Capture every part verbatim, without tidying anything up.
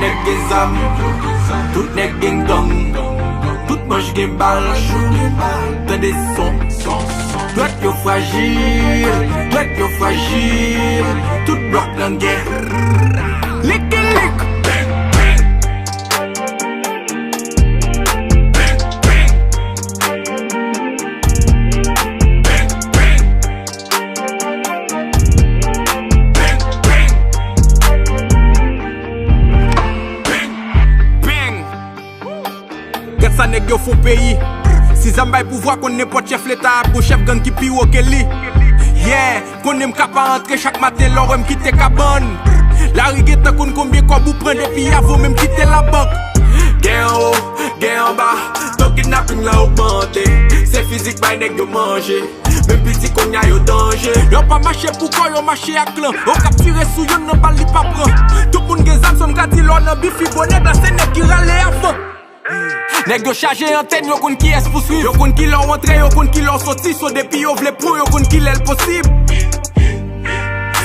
Nèg gen zam, tout nèg gen gang, tout manch gen bal. Tande son, dwèt yo frajil, dwèt yo frajil, tout blòk nan gè. Lik ki lik. Bang! Gad sa nèg yo fon peyi. Si zam bay pouvwa, konn nenpòt chèf leta ap gon chèf gang ki pi wo ke li. Yeah, konnen m ka pa antre chak maten lè w wè m kite kabann. Lari gentan konn konbyen kòb ou pran depi avan w menm kite labank. Gen anwo, gen anba, to kidnaping lan ogmante. Se fizik bay nèg yo manje. Menm piti kounye a yo danje. Yo pa mache pou kò, yo mache ak klan. Yo k ap tire sou youn nan bal li pa pran. Tout moun gen zam, sa m ka di lè w nan bifi, bonè, la se nèg ki rale avan. Nèg yo chaje antèn, yo konn kiyès pou swiv. Yo konn kilè w antre, yo konn kilè w soti. So depi yo vle pran w, yo konn kilè l posib.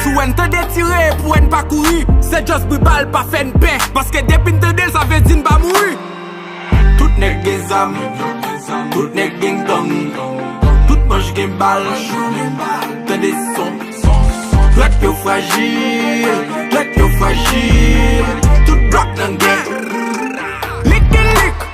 Si w wè n tande tire, pou wè n pa kouri. Se just bri bal, pa fè n pè. Paske depi n tande l, sa vle di n pa mouri. Tout nèg gen zam, tout nèg gen gang, tout manch gen bal. Tande son, dwèt yo frajil, dwèt yo frajil, tout blòk nan gè. Lik ki lik.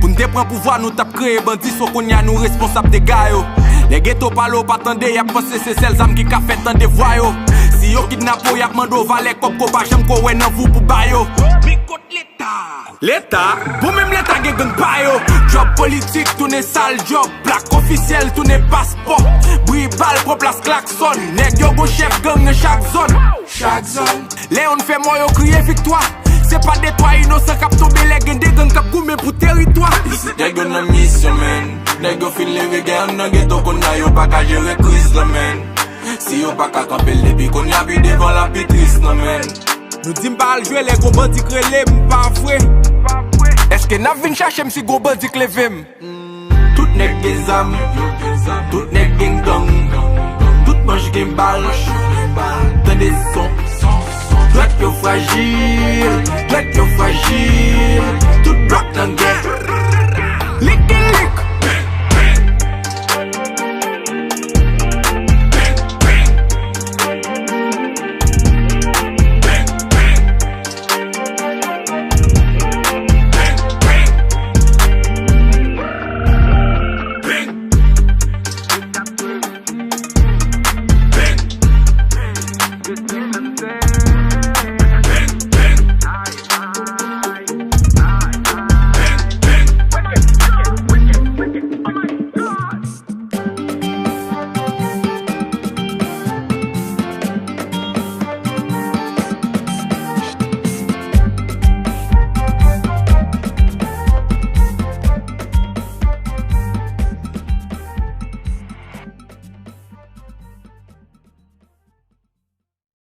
Pou n te pran pouvwa, nou t ap kreye bandi, so kounye a nou responsab dega yo. Lè geto pale w pa tande, y ap panse se sèl zam ki ka fè tande vwa yo. Si yo kidnape w, y ap mande w valè kòb ke w pa janm ko wè nan vi w pou ba yo. Men kot Leta? Leta? Bon, menm Leta gen gang pa yo. Djòb politik tounen sal djòb, plak ofisyèl tounen paspò. Bri bal pran plas klakson. Nèg yo gon chèf gang nan chak zòn. Chak zòn. Lè yonn fè mò, yo kriye viktwa. Se pa de twa inosan k ap tonbe lè gen de gang k ap goumen pou teritwa. Isit nèg yo nan misyon, men. Nèg yo fin leve gè an nan geto, kounye a yo pa ka jere kriz lan, men. Si yo pa ka kanpe l depi kounye a, pi devan l ap pi tris lan, men. Nou di m pa al jwe lè gon bandi k rele m, pa vre? Èske n ap vin chache m si gon bandi k leve m? Tout nèg gen zam, tout nèg gen gang, tout manch gen bal. Tande son, dwèt yo frajil, dwèt yo frajil, tout blòk nan gè. Lik ki lik.